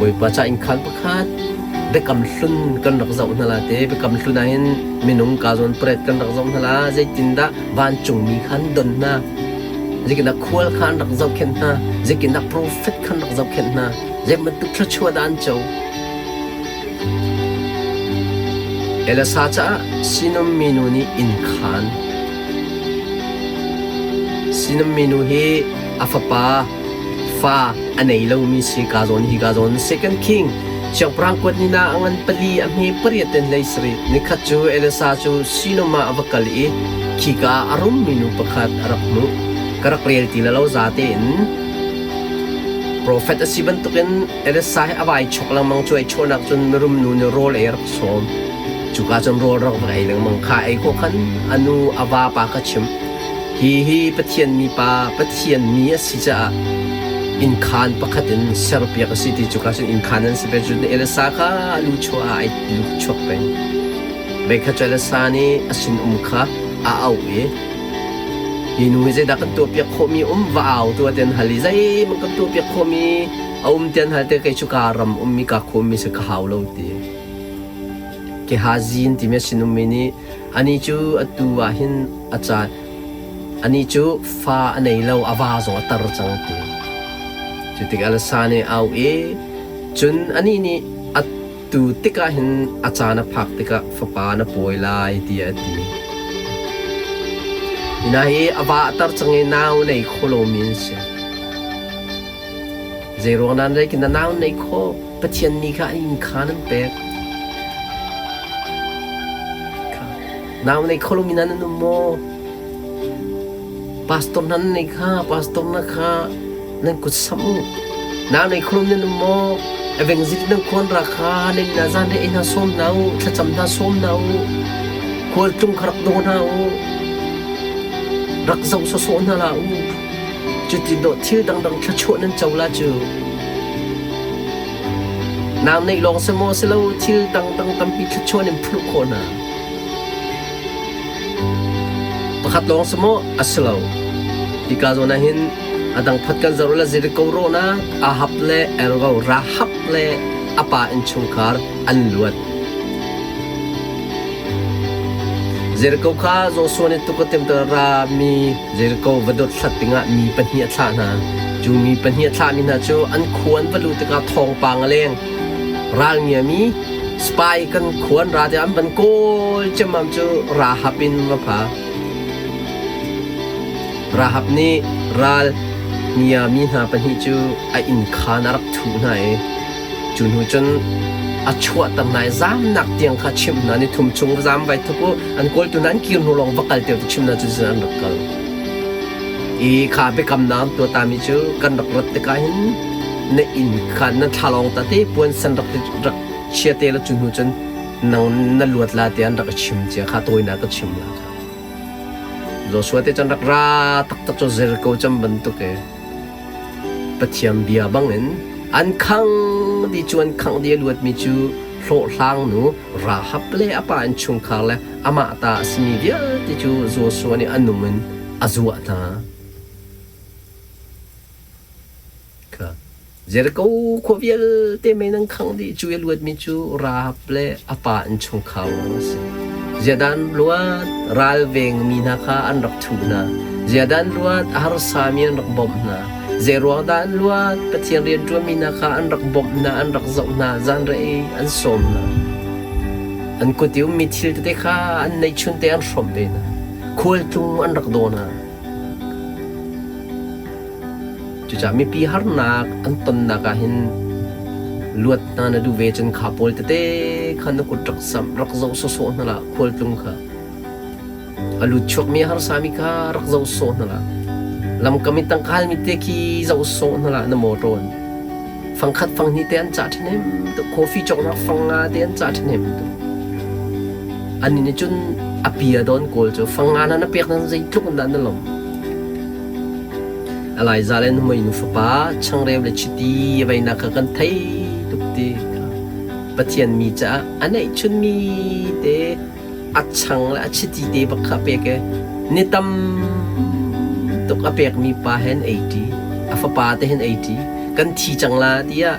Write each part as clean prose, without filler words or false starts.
Bawipa ca inn khaan pakhat biakam hlun kan rak zoh hna la te biakam hlun ah hin minung ka zawn pret kan rak zoh hna la zeitindah vancungmi kha an don hna zeitindah khual kha an rak zohkhenh hna zeitindah profet kha an rak zohkhenh hna zei bantuk thluachuah dah an co Elasa caah sinum minu nih inn khaan Sinum minu hi a fapa fa a nei lomi si ka zawn hi ka zawn Second King siangpahrang kuat ni na a ngan pali a hme pariat ten hlei sarih nikhat cu Elisa cu Sinom ah a va kal i khika ah a rummi nu pakhat a rak hmuh ka rak rel ti la lo za tein profet a si bantukin Elisa hi a vai chok lengmang cu ai chawhnak cun mirum nu nih rawl ei a rak sawm cuka cun rawl rak va ei lengmang kha ei khawh khan a nu a vapa kha chim Hi hi Pathian mipa, Pathian mi a si caah innkhaan pakhat in serpiak a si ti cu ka cun innkhaan an si ve cun Elisa kha a lu chuah ah ai lu chuak peng. Veikhat cu Elisa nih a sinum kha a auh i hi nu hi zeidah kan tuahpiak khawhmi um va au tuah tian hal i zeihmanh kan tuahpiak khawhmi a um tian hal te kei cu ka ram ummi ka khawmmi si ka hau lo ti. Gehazi an timi a sinummi nih anih cu atu ah hin a caan anih cu fa a nei lo a va zong a tar cang ti. Cu tikah Elsa nih a auh i cun anih nih atu tikah hin a caan a phak tikah fapa na pawi lai tiah a ti. Hi hna hi a va a tar cang i nau nei kho lomi an si. Zeiruang dah na na nau nei khawh? Pathian nih kha an inn kha nan pek. Nau nei kho lomi hna nan um maw? Pastor hna nan nei kha, pastor na kha nan kut samh u. Nau nei kho lomi nan um maw? Evangelist nan khuan ra kha nan inn ah zan ei hna sawm hna u, thlacam hna sawm hna u. Khualtlung kha rak daw hna u. Rak zoh sawsawh hna hlah u. Cuti dawh thil dangdang thluachuah nan co la cu. Nau neih lawng si maw si lo thil dangdang tampi thluachuah in phurh khawh hna. Pakhat lawng si maw? A si lo. Hika zawn ah hin a dang phat kan zoh la Jericho rawhnak Ahab le Ergo Rahab le a pa innchungkhar an luat. Jericho kha Joshua nih tuk a timh rami Jericho va dot hlat dingah mi pahnih a thlah hna. Cu mi pahnih a thlahmi hna cu an khua an va luh tikah thawngpang a leng. Ral ngiami spy kan khua an ra tiah an van kawl ciammam cu Rahab in va pha. Rahab nih ral ngiami hna pahnih cu a inn khaan a rak thuh hna i Cu hnu cun a chuahter hna i zamnak tiang kha chimh hna ni thum chung va zam vai thup u an kawltu hna an kir hnu lawng va kal tiang tu chim hna cu an rak kal i kha biakamnak an tuah tami cu kan rak rat tikah hin na inn kha na thlalawng ta te puan san rak rak chia te la cu hnu cun nang na luat la te an rak chim cia kha tawinak ka chim la kha Joshua te cun rak ra taktak cu Jericho cam bantuk e Pathian bia bangin an khang ti cu an khangh dih a luatmi cu hlawhhlang nu Rahab le a pa innchungkhar le amah ta a simi vialte cu Joshua nih a num in a zuah hna. Kha Jericho khua vialte mei nan khangh dih cu a luatmi cu Rahab le a pa innchungkhar lawng a si. Ziadan luat ralvengmi hna kha an rak thuh hna. Ziadan luat a harsami an rak bawmh hna. Zeiruang dah an luat? Pathian rianṭuanmi hna kha an rak bawmh hna, an rak zoh hna, zanrei an sawm hna. An kut i ummi thil tete kha an neihchun te an hrawmh ve hna. Khualtlung an rak daw hna. Cucaah mipi harnak an tonnak ah hin luat hna na duh ve cun kha pawl tete kha na kut rak samh, rak zoh sawsawh hna hlah khualtlung kha. A lut chuakmi a harsami kha rak zoh sawh hna hlah. Lamkam i tangka halmi te khi zoh sawh hna hlah na motor in. Fangkhat fanghnih te an cah ṭhahnem tuk. Coffee cawknak fang nga te an cah ṭhahnem tuk. Annih nih cun a pia dawn kawl cu fang nga na na pek nan zeitluk in dah na lawmh. Elijah le nuhmei nu fapa changreu le chiti a veinak kha kan thei tuk ti kha Pathian mi caah a neihchunmi te a chang le a chiti te bak kha a pek i ni tam tuk a pekmi pa he an ei ṭi a fapa te he an ei ṭi kan thi cang la tiah.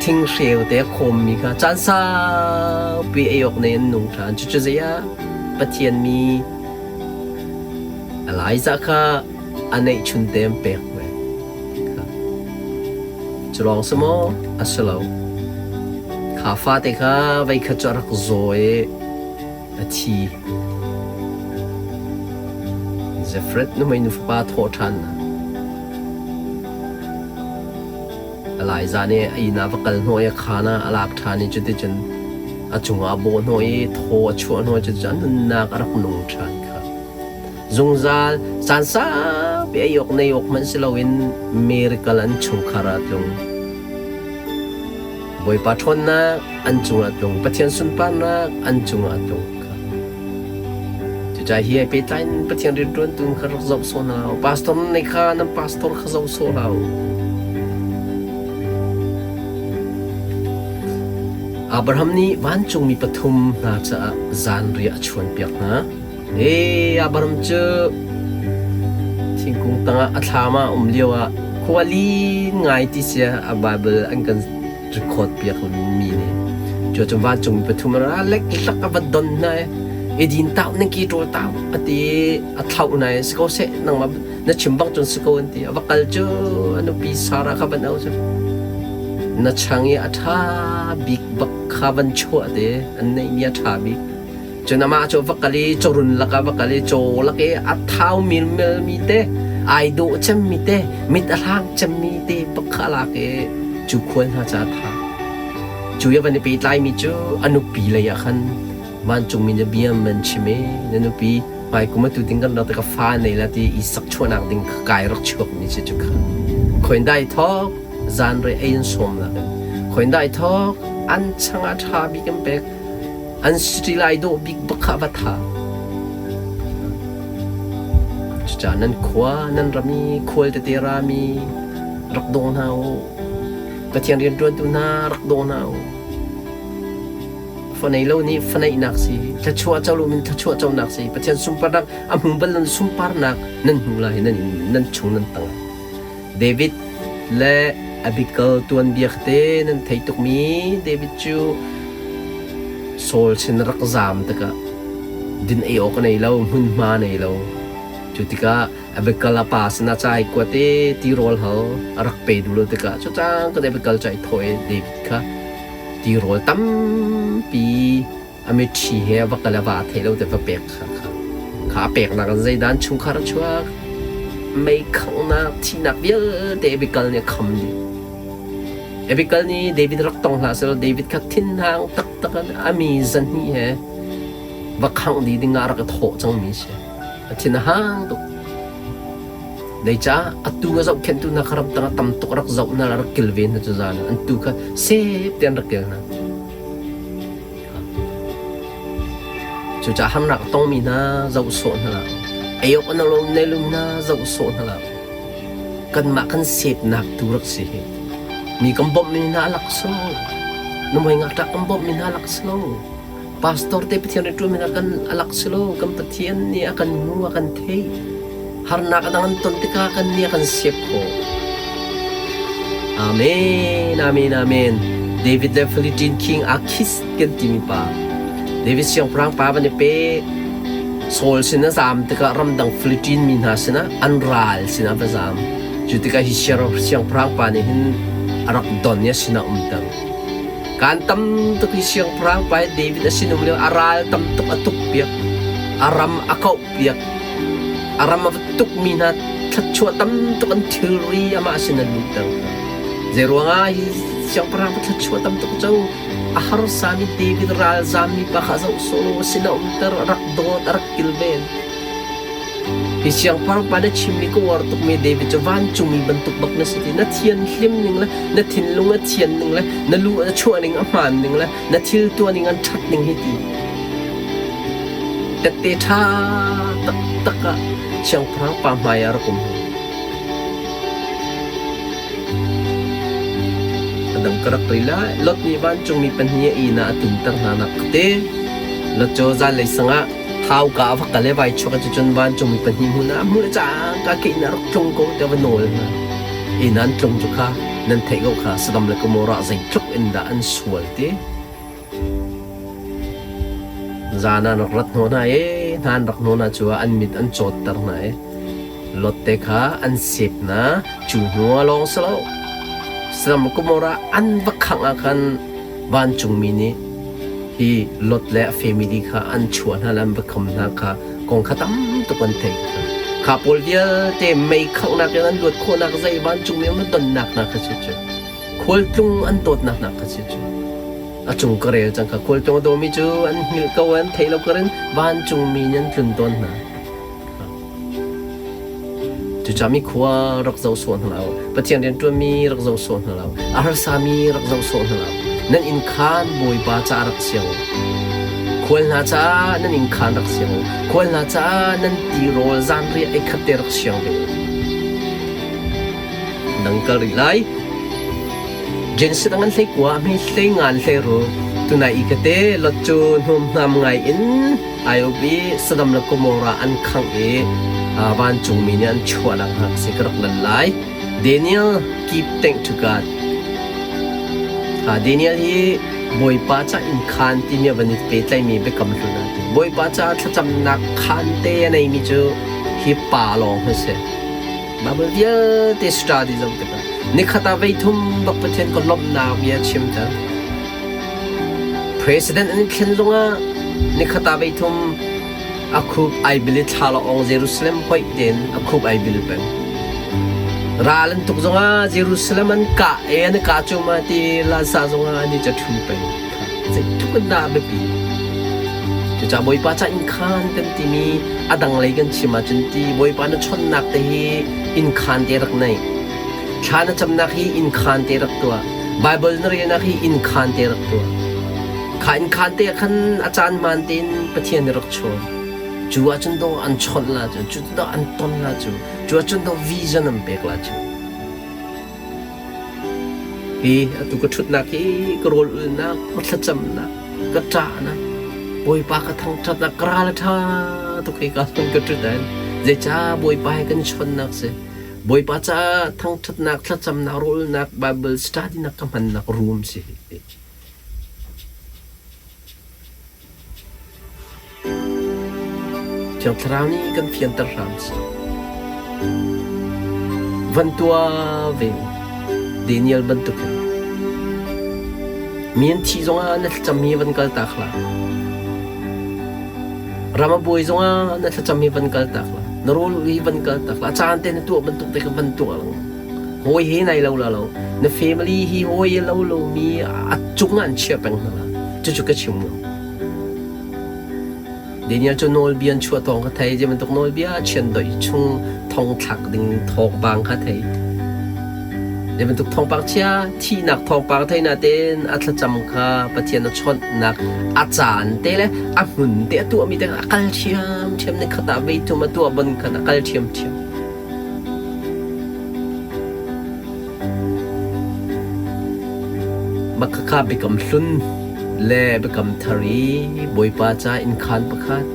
Thinghreu te a khawmmi kha caan saupi ei awk nei an nung ṭhan. Cucu zei ah Pathian mi Elijah kha a neihchun te an pek ve. Cu lawng si maw? A si lo. Kha fate kha voikhat cu a rak zaw i a thi. Zefret nuhmei nu fapa thawh ṭhannak. Elijah nih a inn ah va kal hnawh i a khaan ah a lak ṭhan i cuticun a cungah a bawh hnawh i thaw a chuah hnawh i cuticun a nunnak a rak nung ṭhan kha. Zungzal caan saupi ei awk nei awk hmanh si loin miracle an chungkhar ah a tlung. Bawipa ṭhawnnak an cungah a tlung. Pathian sunparnak an cungah a tlung. Cucaah hi ai pehtlai in Pathian rianṭuantu kha rak zoh sawh hna u. Pastor nei kha nan pastor kha zoh sawh hlah u. Abraham nih vancungmi pathum hna caah zanriah a chuanpiak hna. Ee, Abraham cu thingkung tangah a thlam ah um lioah khua lin ngai ti sia a Bible an kan record piak mi nih. Cu cun vancungmi pathum ra leklak a va don hna i edin tau nan ki ṭawl tau a ti a thlauh hna i si ko seh nangmah na chim bang cun si ko an ti. A va kal cu a nupi Sarah kha van au cu na chang i a ṭha bik bak kha van chuah te an neihmi a ṭha bik. Cun amah cu va kal i cawrun lakah va kal i caw lak i a thau milmelmi te, ai dawh cemmi te, mit a hlang cemmi te bak kha a lak i cu khual hna ca a tha. Cu i a van i pehtlaimi cu a nupi lei ah khan vancungmi nih bia an chim i na nupi hmaikum atu ding kan rak ti ka fa nei la ti i sak chuahnak ding kai rak chuakmi si cu kha. Khoin dai thawk zanrei ei an sawm nak in khoin dai thawk an chang ah ṭha bik an pek An city lai dawh bik bak kha va tha. Cucaah nan khua, nan ram i khual tete rami rak daw hna u. Pathian rianṭuantu hna rak daw hna u. Fanei lo nih faneihnak si, thluachuah co lo min thluachuah conak si, Pathian sunparnak a hmu bal lo sunparnak nan hmu lai nan nan chung nan tang. David le Abigail tuanbia te nan thei tukmi David cu Saul sin rak zaam tikah din ei awk a nei lo, hmunhma a nei lo. Cu tikah Abigail a pa sinah ca ai kuat i tirawl hal a rak pe duh lo tikah cucang kan Abigail cu ai thawh i David kha tirawl tampi a mitthli he a va kal a va thei lo te va pek kha kha kha a peknak in zeidah an chungkhar a chuak mei khanghnak thihnak vialte Abigail nih a kham dih Abigail nih David rak tong hlah selaw David kha thinhang taktak in a mi zahnih he va khangh dih ding ah a rak i thawh cangmi si a thin a hang tuk Zeicah atu a zohkhenhtu hna kha ramtang ah tam tuk rak zoh hna rak kilven hna cu zan an tu kha sep te an rak kil hna Cucaah harnak a tongmi hna zoh sawh hna hlah u. Ei awk an lo nei lomi hna zoh sawh hna hlah u. Kanmah kan sepnak tu rak si hi. Mi kan bawmhmi hna a lak si lo. Nuhmei ngakṭah kan bawmhmi hna a lak si lo. Pastor te Pathian rianṭuanmi hna kan a lak si lo. Kan Pathian nih a kan hmu, a kan theih. Harnak a dang an ton tikah kan nih a kan sep khawh. Amen, amen, amen. David le Philistine King Akhis kan timi pa. David siangpahrang pa van i pe. Saul sin a zaam tikah ramdang Philistine mi hna sinah an ral sinah va zaam. Cu tikah hi siangpahrang pa nih hin a rak don i a sinah umter. Kaan tam tuk hi siangpahrang pa hi David a sinum lio a ral tam tuk a tuk piak. A ram a kauh piak. A ram a va tukmi hna thluachuah tam tuk an thilri amah sin an luhter hna. Zeiruangah hi siangpahrang pa thluachuah tam tuk cu a harsami David ralzammi pa kha zoh sawh law sin a umter, a rak dawt, a rak kilven. Hi siangpahrang pa na chimmi ka uar tukmi David cu vancungmi bantuk bak na si ti na thianhlim ning le na thinlung a thian ning le na lu a chuah ning a hmaan ning le na thil tuah ning an ṭhat ning hi ti tette ṭha taktak ah siangpahrang pa hmai ah rak um hi. A dang ka rak ril lai. Lot nih vancungmi pahnih a inn ah a tumter hna nak te. Lot cu zanlei sang ah hauka a va kal i vai chuak cucun vancungmi pahnih hmun ah hmu le cangka ke inn ah rak tlung ko tiah va nawl hna. Inn ah an tlung cu kha. Nan theih ko kha Sodom le Gomorrah zeitluk in dah an sual ti. Zan ah rak rat hnawh hna i hna an rak hnawh hna cu an mit an cawtter hna i Lot te kha an sep hna. Cu hnu ah lawng si lo. Sodom le Gomorrah an va khangh ah khan vancungmi nih hi Lot le a family kha an chuah hna le an va kham hna kha kong kha tam tuk an theih. Kha pawl vialte mei khanghnak in an luat khawhnak zei vancungmi an va donnak hna kha si cu. Khualtlung an dawtnak hna kha si cu. A cung ka rel cang kha khualtlung a dawmi cu an hngilh ko an theih lo karin vancungmi nih an tlun tawn hna. Cucaah mi khua rak zoh sawh hna lo. Pathian rianṭuanmi rak zoh sawh hna lo. A harsami rak zoh sawh hna lo. Nan inn khaan Bawipa caah rak siang u. Khual hna caah nan inn khaan rak siang u. Khual hna caah nan tirawl zanriah ei khat te rak siang ve u. Dang kal rih lai. Genesis dang an hlei kua hmei hlei ngan hlei ru. Tunai i kate lot cu hnawmhnam ngai in IOB Sodom le Gomorrah an khangh i vancungmi nih an chuahnak hna si ka rak lan lai. Daniel keep thank to God. Daniel hi Bawipa ca inn khaan timi a van i pehtlaimi biakam hlun ah ti. Bawipa ca thlacamnak khaan te a neimi cu hi pa lawng hi si. Bible vialte study zoh tikah nikhat ah veithum bak Pathian ka lawmhnak bia chimter. President an i thlen zongah nikhat ah veithum a khup ai bil i thla la ong Jerusalem hoih tein a khup ai bil peng. Ral an tuk zongah Jerusalem an kah e an i kah cu ma ti Lasa zongah an i ca ṭhu peng. Zeitluk in dah a biapi. Cucaah Bawipa ca inn khaan kan timi a dang lei kan chim ahcun ti Bawipa na chawnhnak te hi inn khaan te rak nei. Thla na camnak hi inn khaan te rak tuah. Baibal na relnak hi inn khaan te rak tuah. Kha inn khaan te ah khan a caan hmaan tein Pathian nih rak chawn. Cu ahcun dawh an chawnh la cu, cu dawh an ton la cu, cu ahcun dawh vision an pek la cu. Hi atu ka ṭhutnak hi ka rawl ulnak, ka thlacamnak, ka ṭahnak, Bawipa ka thangṭhatnak, ka ral a ṭha tuk hi ka hmun ka ṭhut ahhin zeicah Bawipa he kan i chawnhnak si. Bawipa caah thangṭhatnak, thlacamnak, rawlulnak, Bible study nak ka hmannak room si. Thiang Thlarau nih kan fianter hram seh. Van tuah ve u. Daniel bantukin. Mi an thih zongah na thlacam hi van kal tak hlah. Ram a buai zongah na thlacam hi van kal tak hlah. Na rawl hi van kal tak hlah. A caan te na tuah bantuk te kha van tuah lengmang. Hawi he nai lo la lo. Na family hi hawi lo lomi a cungah an chiah peng hna la. Cucu ka chim lo. Daniel cu nawlbia an chuah thawng kha thei, zei bantuk nawlbia chiandeih chung thong thlak ding thawngpang kha thei. Zei bantuk thawngpang chia thihnak thawngpang thei natein a thlacam kha Pathian a chawnhnak a caan te le a hmun te a tuahmi te a kal ṭhiamṭhiam ni khat ah veithum a tuah bon khan a kal ṭhiamṭhiam. Makhakha biakam hlun le biakam thar i Bawipa ca innkhaan pakhat.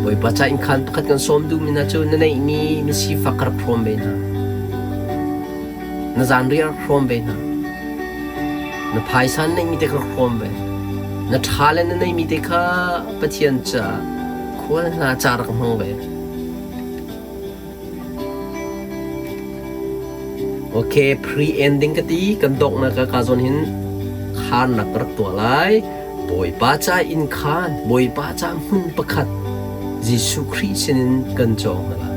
Bawipa ca innkhaan pakhat kan sawm duhmi hna cu na neihmi na sifak ka rak hrawm ve hna. Na zanriah rak hrawm ve hna. Na phaisa na neihmi te kha rak hrawm ve. Na ṭha le na neihmi te kha Pathian caah khual hna ca rak hmang ve. Ok, pre-ending ka ti. Kan donghnak ah ka zawn hin kharnak ka rak tuah lai. Bawipa ca inn khaan, Bawipa ca hmun pakhat Jesuh Khrih sinin kan cawng hna lai.